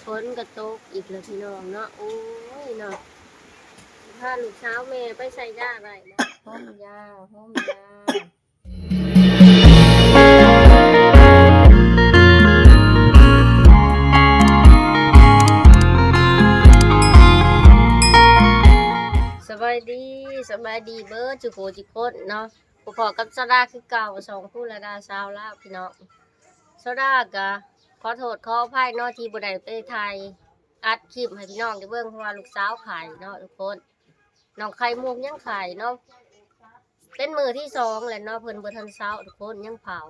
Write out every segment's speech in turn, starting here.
ຝົນກໍຕົກອີກແລ້ວພີ່ນ້ອງເນາະ. ໂອ້ຍເນາະ ພາລູກສາວແມ່ໄປໃສ່ຢາໄວ້ເນາະ ໂຮມຢາ ໂຮມຢາ. ສະບາຍດີ ສະບາຍດີເບິດສູ່ຜູ້ສູ່ຄົນເນາະ. ພໍ້ກັບສາວດາຄືເກົ່າ ຊ່ອງຄູລະດາຊາວລາວ ພີ່ນ້ອງ. ສາວດາກະຂໍໂທດຂໍອະໄພເນາະ ທີ່ບໍ່ໄດ້ໄປຖ່າຍອັດຄລິບໃຫ້ພີ່ນ້ອງໄດ້ເບິ່ງ ເພາະວ່າລູກສາວໄຂ້ເນາະທຸກຄົນ. ນ້ອງໄຂ່ມຸກຍັງໄຂ້ເນາະ ເປັນມື້ທີສອງແລ້ວເນາະ ເພິ່ນບໍ່ທັນເຊົາທຸກຄົນ ຍັງເຝົ້າ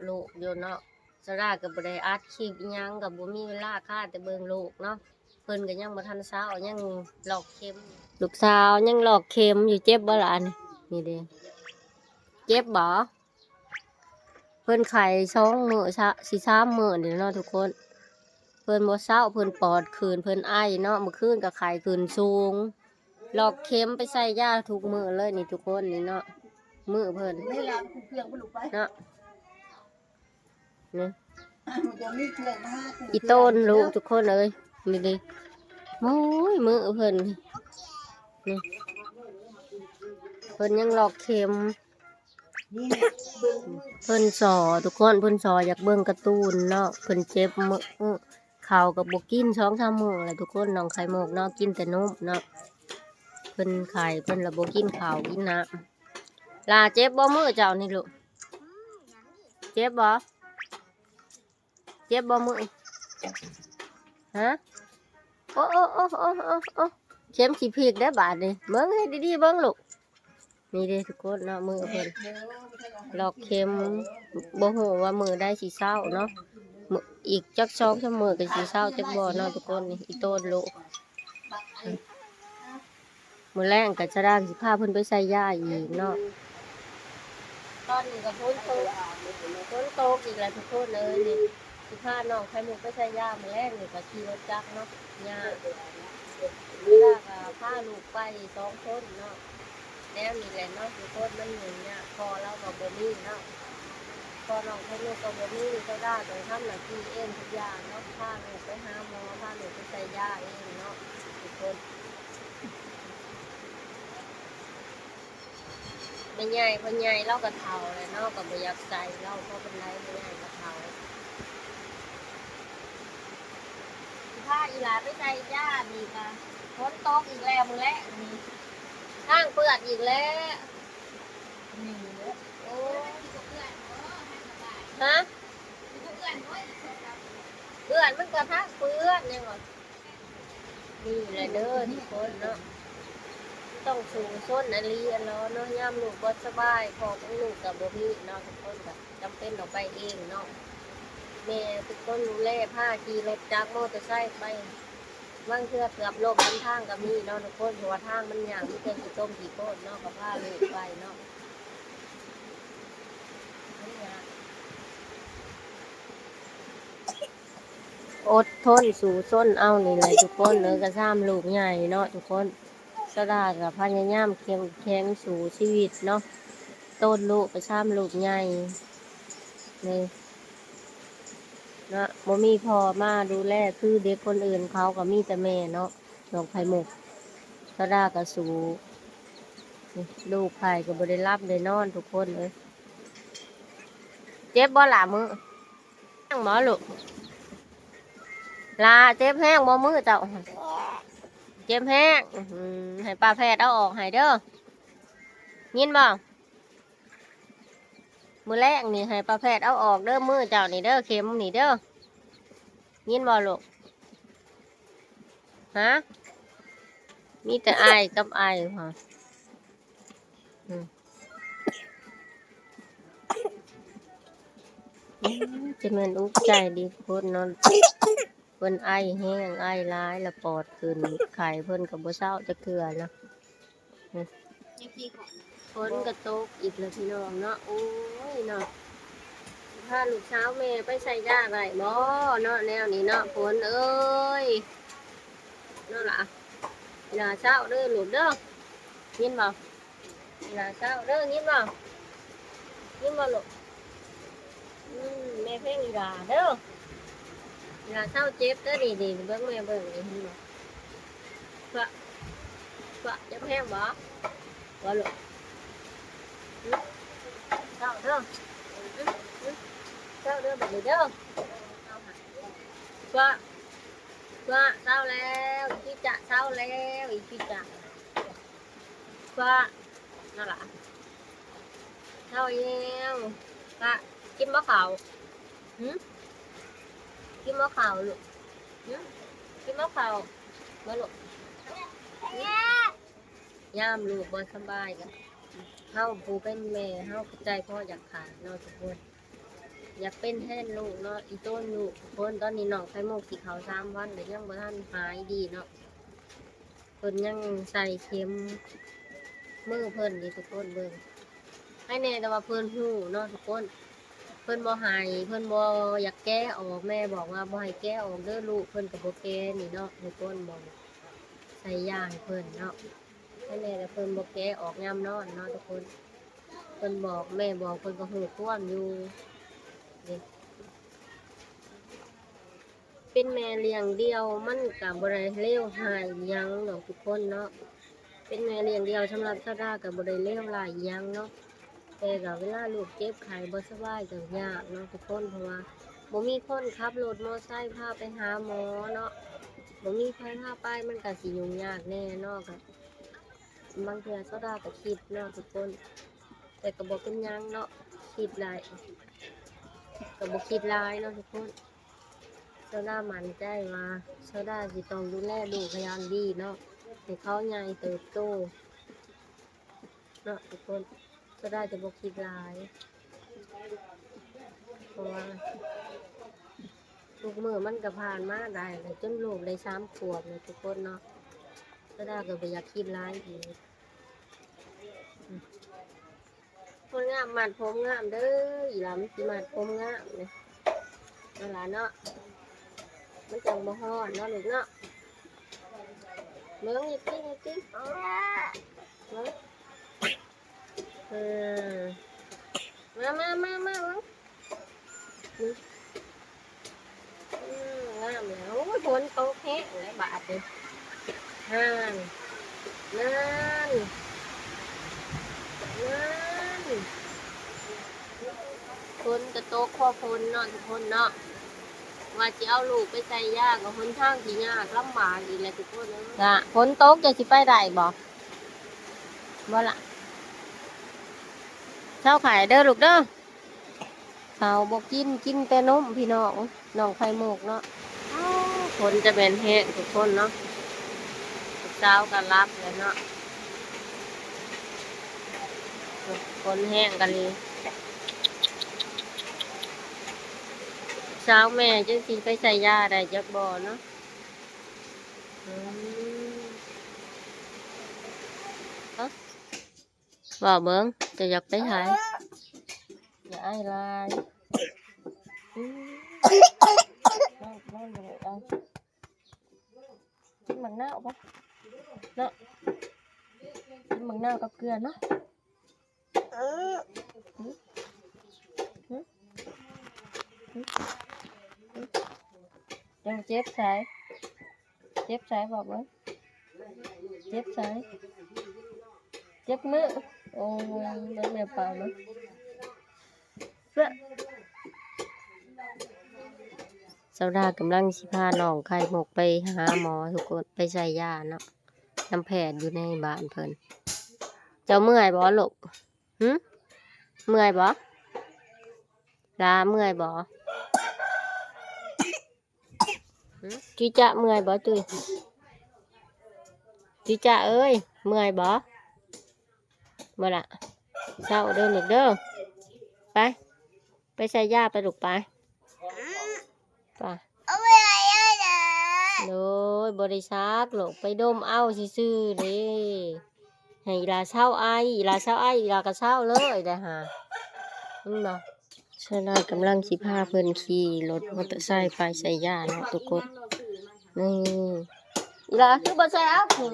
ລູກຢູ່ເນາະ. ສາວດາກໍບໍ່ໄດ້ອັດຄລິບອີ່ຫຍັງ ກໍບໍ່ມີເວລາ ຄາແຕ່ເບິ່ງລູກເນາະ. ເພິ່ນກໍຍັງບໍ່ທັນເຊົາ ຍັງລອກເຂັມ ລູກສາວຍັງລອກເຂັມຢູ່. ເຈັບບໍ່ລະອັນນີ້ ນີ້ເດ້ ເຈັບບໍ່? ເພິ່ນໄຂ້ສອງມື້ ຊະ ຊິສາມມື້ນີ້ເນາະທຸກຄົນ. ເພິ່ນບໍ່ເຊົາ ເພິ່ນປອດຂຶ້ນ ເພິ່ນໄອເນາະ. ມື້ຄືນກໍໄຂ້ຂຶ້ນສູງ ລອກເຂັມໄປໃສ່ຢາທຸກມື້ເລີຍນີ້ທຸກຄົນນີ້ເນາະ. ມືເພິ່ນ ແມ່ລານເຄື່ອງບໍ່ລູກໄປ ເນາະ ນີ້ ບໍ່ມີເຄື່ອງມາຫາ ອີ່ໂຕນລູກທຸກຄົນເອີຍ ນີ້ເດ້. ໂອ້ຍ ມືເພິ່ນນີ້ ເພິ່ນຍັງລອກເຂັມ ນີ້ແຫຼະ ເບິ່ງ ເພິ່ນສໍ້ທຸກຄົນ ເພິ່ນສໍ້ຢາກເບິ່ງກາຕູນເນາະ. ເພິ່ນເຈັບມື ເຂົ້າກໍບໍ່ກິນສອງສາມມື້ແລ້ວທຸກຄົນ ນ້ອງໄຂ່ມຸກເນາະ ກິນແຕ່ນົມເນາະ. ເພິ່ນໄຂ້ ເພິ່ນລະບໍ່ກິນເຂົ້າກິນນ້ຳ. ຫຼ້າເຈັບບໍ່ມືເຈົ້ານີ້ລູກ? ເຈັບບໍ່? ເຈັບບໍ່ມື? ຮະ? ໂອ້ ໂອ້ ໂອ້ ໂອ້ ໂອ້ ໂອ້ ເຂັມຊິພິກໄດ້ບາດນີ້ ເບິ່ງໃຫ້ດີໆ ເບິ່ງລູກ. ນີ້ເດ້ທຸກຄົນເນາະ ມືເພິ່ນລອກເຂັມ ບໍ່ຮູ້ວ່າມື້ໃດຊິເຊົາເນາະ. ມື້ ອີກຈັກສອງສາມມື້ກໍຊິເຊົາຈັກບໍ່ເນາະທຸກຄົນ. ນີ້ອີ່ໂຕນລູກ ມື້ແລງກໍສາວດາຊິພາເພິ່ນໄປໃສ່ຢາອີກເນາະ. ຕອນນີ້ກໍຝົນຕົກ ຝົນຕົກອີກແລ້ວທຸກຄົນເອີຍ. ນີ້ຊິພານ້ອງໄຂ່ມຸກໄປໃສ່ຢາ ມື້ແລງນີ້ກໍຂີ່ລົດຈັກເນາະ ຍາກ. ສາວດາກໍພາລູກໄປສອງຄົນເນາະ. ແນວນີ້ແຫຼະເນາະທຸກຄົນ ມັນຫຍຸ້ງຍາກ ພໍ່ລາວກໍບໍ່ມີເນາະ ພໍ່ນ້ອງໄຂ່ມຸກກໍບໍ່ມີ. ສາວດາຕ້ອງທຳໜ້າທີ່ເອງທຸກຢ່າງເນາະ ພາລູກໄປຫາໝໍ ພາລູກໄປໃສ່ຢາເອງເນາະທຸກຄົນ. ແມ່ໃຫຍ່ ພໍ່ໃຫຍ່ລາວກໍເຖົ້າແລ້ວເນາະ ກໍບໍ່ຢາກໃສ່ລາວພໍປານໃດ ແມ່ໃຫຍ່ກໍເຖົ້າ. ຊິພາອີ່ຫຼ້າໄປໃສ່ຢານີ້ກະຝົນຕົກອີກແລ້ວ ມື້ແລງນີ້ທາງເປື້ອນອີກແລ້ວ. ໂອ້ ຮະ? ເປື້ອນ ມັນກໍທາງເປື້ອນຍັງວ່າ. ນີ້ແຫຼະເດີທຸກຄົນເນາະ ຕ້ອງສູ້ຊົນອີ່ຫຼີເນາະ ຍາມລູກບໍ່ສະບາຍ ພໍ່ຂອງລູກກໍບໍ່ມີເນາະ ທຸກຄົນກໍຈຳເປັນຕ້ອງໄປເອງເນາະ. ແມ່ເປັນຄົນດູແລ ພາຂີ່ລົດຈັກມໍເຕີໄຊໄປ ບາງເທື່ອເກືອບລົ້ມນຳທາງກໍມີເນາະທຸກຄົນ ເພາະວ່າທາງມັນຍາກ ມີແຕ່ຂີ້ຕົມຂີ້ໂຄນເນາະ ກໍພາລູກໄປເນາະ. ອົດທົນສູ້ຊົນເອົານີ້ແຫຼະທຸກຄົນເອີຍ ກະຊາມລູກໃຫຍ່ເນາະທຸກຄົນ. ສາວດາກະພະຍາຍາມເຂັ້ມແຂງສູ້ຊີວິດເນາະ ໂຕນລູກກະຊາມລູກໃຫຍ່ນີ້ເນາະ ບໍ່ມີພໍ່ມາດູແລຄືເດັກຄົນອື່ນເຂົາ ກະມີແຕ່ແມ່ເນາະ ນ້ອງໄຂ່ມຸກ. ສາວດາກະສູ້ ລູກໄຂ້ກະບໍ່ໄດ້ຫຼັບໄດ້ນອນທຸກຄົນເອີຍ. ເຈັບບໍ່ຫຼ້າມື? ແຮງບໍ່ລູກ? ຫຼ້າເຈັບແຮງບໍ່ມືເຈົ້າ? ເຈັບແຮງ ອື ໃຫ້ປ້າແພດເອົາອອກໃຫ້ເດີ ຍິນບໍ່? ມື້ແລງນີ້ໃຫ້ປ້າແພດເອົາອອກເດີ ມືເຈົ້ານີ້ເດີ ເຂັມນີ້ເດີ ຍິນບໍ່ລູກ? ຮະ? ມີແຕ່ໄອກັບໄອ ອືມ ຈະແມ່ນອຸກໃຈດີໂພດເນາະ ເພິ່ນໄອແຮງ ໄອຫຼາຍ ລະປອດຂຶ້ນ ໄຂ້ເພິ່ນກໍບໍ່ເຊົາຈັກເທື່ອເນາະ. ຝົນກໍຕົກອີກແລ້ວພີ່ນ້ອງເນາະ ໂອ້ຍເນາະ ພາລູກສາວແມ່ໄປໃສ່ຢາໄດ້ບໍ່ເນາະ ແນວນີ້ເນາະ ຝົນເອີຍ ເນາະຫຼ້າ. ອີ່ຫຼ້າເຊົາເດີລູກເດີ ຍິນບໍ່? ອີ່ຫຼ້າເຊົາເດີ ຍິນບໍ່? ຍິນບໍ່ລູກ? ອືມ ແມ່ເພງອີ່ຫຼ້າເດີ. ເວລາເຊົາເຈັບເດີນີ້ ນີ້ເບິ່ງແມ່ເບິ່ງນີ້ ເຫັນບໍ່? ປະ ປະ ເຈັບແຮງບໍ່? ບໍ່ລູກ? ຫຶ? ເຊົາເດີ ຫຶ? ຫຶ? ເຊົາເດີ ບັດນີ້ເດີ ປະ ປະ ເຊົາແລ້ວ ອີກຈິຈະ ເຊົາແລ້ວ ອີກຈິຈະ ປະ ນັ້ນລະ ເຊົາແລ້ວ ປະ ກິນບໍ່ເຂົ້າ? ຫຶ? ກິນບໍ່ເຂົ້າລູກ? ຫຶ? ກິນບໍ່ເຂົ້າ? ບໍ່ລູກ? ຫຶ? ຍາມລູກບໍ່ສະບາຍກະ ເຮົາຜູ້ເປັນແມ່ ເຮົາໃຈພໍຢາກຂາດເນາະທຸກຄົນ ຢາກເປັນແທນລູກເນາະ ອີ່ຕົນລູກທຸກຄົນ. ຕອນນີ້ນ້ອງໄຂ່ມຸກຊິເຂົ້າສາມວັນ ແຕ່ຍັງບໍ່ທັນຫາຍດີເນາະ ເພິ່ນຍັງໃສ່ເຂັມມືເພິ່ນຢູ່ທຸກຄົນເບິ່ງ. ໃຫ້ແນ່ແຕ່ວ່າເພິ່ນຮູ້ເນາະທຸກຄົນ ເພິ່ນບໍ່ໃຫ້ ເພິ່ນບໍ່ຢາກແກະອອກ ແມ່ບອກວ່າບໍ່ໃຫ້ແກະອອກເດີລູກ ເພິ່ນກະບໍ່ແກະນີ້ເນາະທຸກຄົນ ບໍ່ໃສ່ຢາໃຫ້ເພິ່ນເນາະ. ໃຫ້ແນ່ແຕ່ເພິ່ນບໍ່ແກະອອກຍາມນອນເນາະທຸກຄົນ ເພິ່ນບອກ ແມ່ບອກ ເພິ່ນກະຮູ້ຄວາມຢູ່ ເປັນແມ່ລ້ຽງດ່ຽວ ມັນກະບໍ່ໄດ້ເລວຮ້າຍອີ່ຫຍັງດອກທຸກຄົນເນາະ ເປັນແມ່ລ້ຽງດ່ຽວສຳລັບຊາວດາກະບໍ່ໄດ້ເລວຮ້າຍອີ່ຫຍັງເນາະ ແຕ່ກະເວລາລູກເຈັບໄຂ້ບໍ່ສະບາຍກະຍາກເນາະທຸກຄົນ ເພາະວ່າບໍ່ມີຄົນຂັບລົດມໍໄຊພາໄປຫາໝໍເນາະ ບໍ່ມີໃຜພາໄປ ມັນກະຊິຫຍຸ້ງຍາກແດ່ເນາະ ກະບາງເທື່ອຊາວດາກະຄິດເນາະທຸກຄົນ ແຕ່ກະບໍ່ເປັນຫຍັງເນາະ ຄິດໄດ້ ກະບໍ່ຄິດຫຼາຍເນາະທຸກຄົນ. ໂຊດາໝັ້ນໃຈວ່າໂຊດາຊິຕ້ອງດູແລລູກໃຫ້ຢ່າງດີເນາະ ໃຫ້ເຂົາໃຫຍ່ເຕີບໂຕເນາະທຸກຄົນ. ໂຊດາຈະບໍ່ຄິດຫຼາຍ ເພາະວ່າທຸກມື້ມັນກະຜ່ານມາໄດ້ແລ້ວ ຈົນລູກໄດ້ສາມຂວບແລ້ວທຸກຄົນເນາະ. ໂຊດາກະບໍ່ຢາກຄິດຫຼາຍອີກ. ຄົນງາມມັດຜົມງາມເດີ ອີ່ຫຼ້າມັນຊິມັດຜົມງາມນີ້ ນັ້ນລະເນາະ ມັນຈັ່ງບໍ່ຮ້ອນເນາະລູກເນາະ. ເບິ່ງ ນີ້ຕິ ນີ້ຕິ ເບິ່ງ ເອີ ມາ ມາ ມາ ມາ ເບິ່ງ. ອືມ ອືມ ງາມແລ້ວ. ໂອ້ຍ ຝົນຕົກແຮງແລ້ວບາດນີ້ ຫັ້ນ ນັ້ນ ນັ້ນ ຝົນກະຕົກພໍຝົນເນາະທຸກຄົນເນາະ. ວ່າຊິເອົາລູກໄປໃສ່ຢາກະຫົນທາງຊິຍາກລຳບາກອີກແລ້ວທຸກຄົນເອີຍ. ລະ ຝົນຕົກຈະຊິໄປໄດ້ບໍ່? ບໍ່ລະ ເຊົາໄຂ້ເດີລູກເດີ. ເຂົ້າບໍ່ກິນ ກິນແຕ່ນົມພີ່ນ້ອງ ນ້ອງໄຂ່ມຸກເນາະ. ຝົນຈະແມ່ນແຮງທຸກຄົນເນາະ ສາວກະຫຼັບແລ້ວເນາະ ຝົນແຮງກະລີ. ສາວແມ່ຈັ່ງຊິໄປໃສ່ຢາໄດ້ຈັກບໍ່ເນາະ. ອືມ ເອົ້າ ເວົ້າເບິ່ງ ເຈົ້າຢາກໄປໃສ? ຢ່າອ້າຍຫຼາຍ. ອືມ ນອນ ນອນ ນອນ ກິນໝາກນາວບໍ່ເນາະ ກິນໝາກນາວກັບເກືອເນາະ. ຫຶ? ຫຶ? ຫຶ? ຫຶ? ຍັງເຈັບໃສ? ເຈັບໃສ ບອກເບິ່ງ ເຈັບໃສ? ເຈັບມື. ໂອ້ຍ ເບິ່ງແມ່ເປົ່າເບິ່ງ. ເອີ ສາວດາກຳລັງຊິພານ້ອງໄຂ່ມຸກໄປຫາໝໍທຸກຄົນ ໄປໃສ່ຢາເນາະ ນຳແພດຢູ່ໃນບ້ານເພິ່ນ. ເຈົ້າເມື່ອຍບໍ່ລູກ? ຫຶ? ເມື່ອຍບໍ່? ລາເມື່ອຍບໍ່? ຫຶ? ຈຸຍຈະເມື່ອຍບໍ່? ຈຸຍ ຈຸຍຈະເອີຍ ເມື່ອຍບໍ່? ບໍ່ລະ ເຊົາເດີລູກເດີ. ໄປ ໄປໃສ່ຢາໄປລູກ ໄປ ໄປ. ໂດຍ ບໍ່ໄດ້ຊັກລູກ ໄປດົມເອົາຊື່ໆເດ້. ໃຫ້ອີ່ຫຼ້າເຊົາໄອ ອີ່ຫຼ້າເຊົາໄອ ອີ່ຫຼ້າກະເຊົາເລີຍແຫຼະຫາ. ເຫັນບໍ່? ສາວດາກຳລັງຊິພາເພິ່ນຂີ່ລົດມໍເຕີໄຊໄປໃສ່ຢາເນາະທຸກຄົນ. ນີ້ ອີ່ຫຼ້າຄືບໍ່ໃສ່ເອົາຜູກ?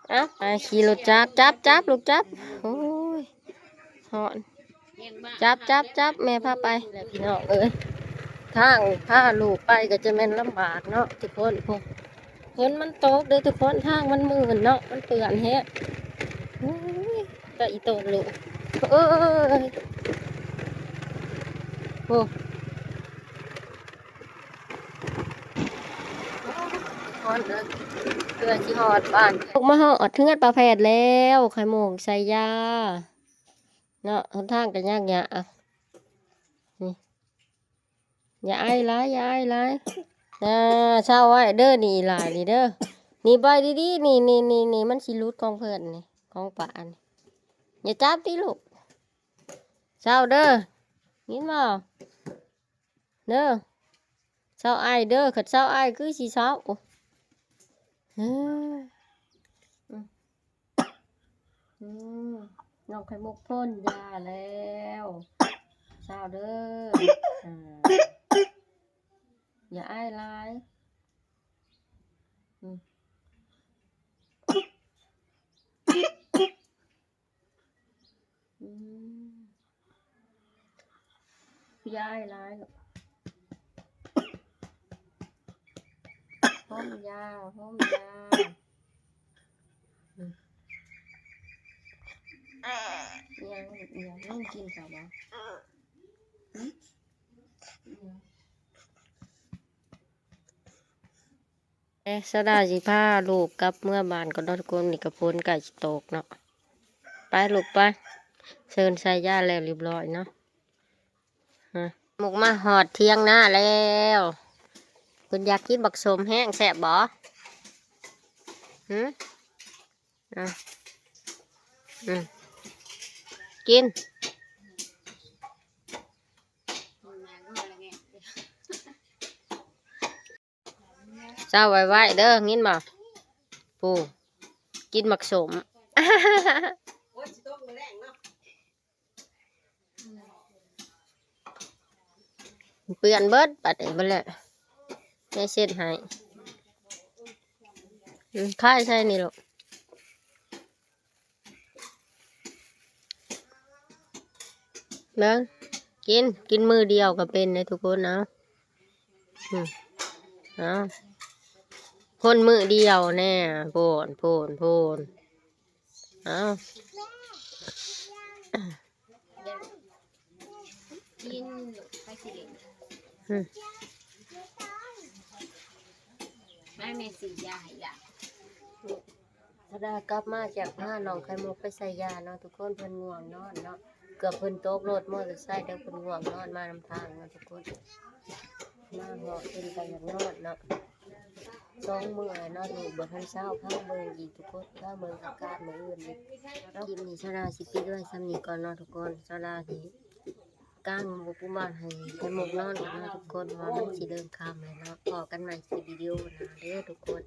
ເອົາ ໄປຂີ່ລົດຈັກ ຈັບ ຈັບ ລູກຈັບ. ໂອ້ຍ ຮ້ອນ. ຈັບ ຈັບ ຈັບ ແມ່ພາໄປແຫຼະພີ່ນ້ອງເອີຍ. ທາງພາລູກໄປກໍຈະແມ່ນລຳບາກເນາະທຸກຄົນ. ໂອ້ ຝົນມັນຕົກເດີທຸກຄົນ ທາງມັນມື່ນເນາະ ມັນເປື້ອນແຮງ. ໂອ້ຍ ຕາອີ່ຕົນລູກ ເອີຍ ໂອ້ ທຸກຄົນເອີຍ ເພື່ອຊິຮອດບ້ານ. ອອກມາຮອດເຮືອນປ້າແພດແລ້ວ ໄຂ່ມຸກໃສ່ຢາເນາະ ຫົນທາງກໍຍາກຍາກ ນີ້. ຢ່າໄອຫຼາຍ ຢ່າໄອຫຼາຍ ອ່າ ເຊົາໄວ້ເດີ ນີ້ຫຼາຍນີ້ເດີ ນີ້ໄວ້ດີໆ ນີ້ ນີ້ ນີ້ ນີ້ ມັນຊິຫຼຸດຂອງເພິ່ນນີ້ ຂອງປ້ານີ້ ຢ່າຈັບຕິລູກ ເຊົາເດີ ຍິນບໍ່ ເດີ ເຊົາໄອເດີ ຄັນເຊົາໄອຄືຊິເຊົາ ໂອ້ ເອີ ອືມ ອືມ ນ້ອງໄຂ່ມຸກພົ່ນຢາແລ້ວ ເຊົາເດີ ອ່າ ຢ່າໄອຫຼາຍ ອືມ ອືມ ຢາໄອຫຼາຍ ຫົ່ມຢາ ຫົ່ມຢາ ອືມ ອີຫຍັງ ອີຫຍັງ ຍັງກິນເຂົ້າບໍ່ ຫື ອີຫຍັງ? ເອີ ສາວດາຊິພາລູກກັບເມືອບ້ານກ່ອນເນາະທຸກຄົນ ນີ້ກໍຝົນໃກ້ຊິຕົກເນາະ ໄປລູກໄປ ເຊີນໃສ່ຢາແລ້ວຮຽບຮ້ອຍເນາະ ຮະ ມຸກມາຮອດຖຽງນາແລ້ວ ເພິ່ນຢາກກິນບັກສົມແຮງ ແຊບບໍ່ ຫື ອ່ະ ອືມ ກິນ ເຊົາໄວໆເດີ ຍິນບໍ່ ປູ ກິນບັກສົມ ເປື້ອນເບິດ ບາດນີ້ເບິດແລ້ວ ແມ່ເຊັດໃຫ້ ອືມ ຄາຍໃສ່ນີ້ລູກ ເບິ່ງ ກິນ ກິນມື້ດຽວກໍເປັນເດ້ທຸກຄົນ ເອົາ ອືມ ເອົາ ຄົນມື້ດຽວແນ່ ໂພນ ໂພນ ໂພນ ເອົາ ກິນ ໄປຊິເຫຼັ້ນ ອືມ ມາແມ່ຊື້ຢາໃຫ້ຫຼານ ສາວດາກັບມາຈາກພານ້ອງໄຂ່ມຸກໄປໃສ່ຢາເນາະທຸກຄົນ ເພິ່ນງ່ວງນອນເນາະ ເກືອບເພິ່ນຕົກລົດມໍເຕີໄຊ ແຕ່ເພິ່ນງ່ວງນອນມານຳທາງເນາະທຸກຄົນ ມາຮອດເພິ່ນກໍຢາກນອນເນາະ ສອງມື້ແລ້ວເນາະ ລູກບໍ່ທັນເຊົາ ພາເບິ່ງອີກທຸກຄົນ ພາເບິ່ງອາການມື້ອື່ນອີກ ຄລິບນີ້ສາວດາຊິປິດໄວ້ສ່ຳນີ້ກ່ອນເນາະທຸກຄົນ ສາວດາຊິກາງໝູ່ກຸມບ້ານໃຫ້ໄຂ່ມຸກນອນກ່ອນເນາະທຸກຄົນ ເພາະວ່າມັນຊິເລີ່ມຄ່ຳແລ້ວເນາະ ພໍ້ກັນໃໝ່ຄລິບວິດີໂອໜ້າເດີທຸກຄົນ.